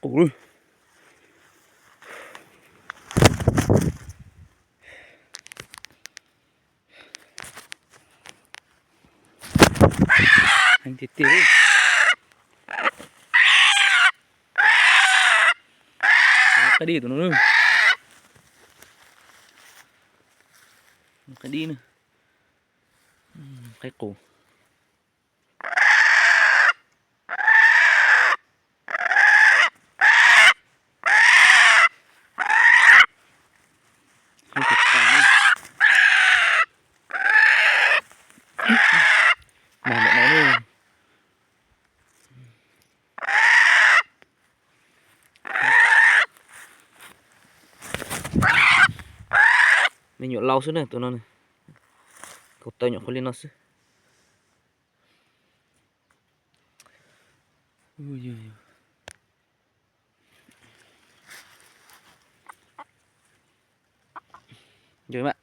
Qus lawm. Heev tiag tiag li. Qaib dib tus no. Qaib dib na. Qaib qus. Mag ntawm no. Me nyuam lau xwb na tus no. Kaus taw nyuam qhuav li no xwb. Yog ma.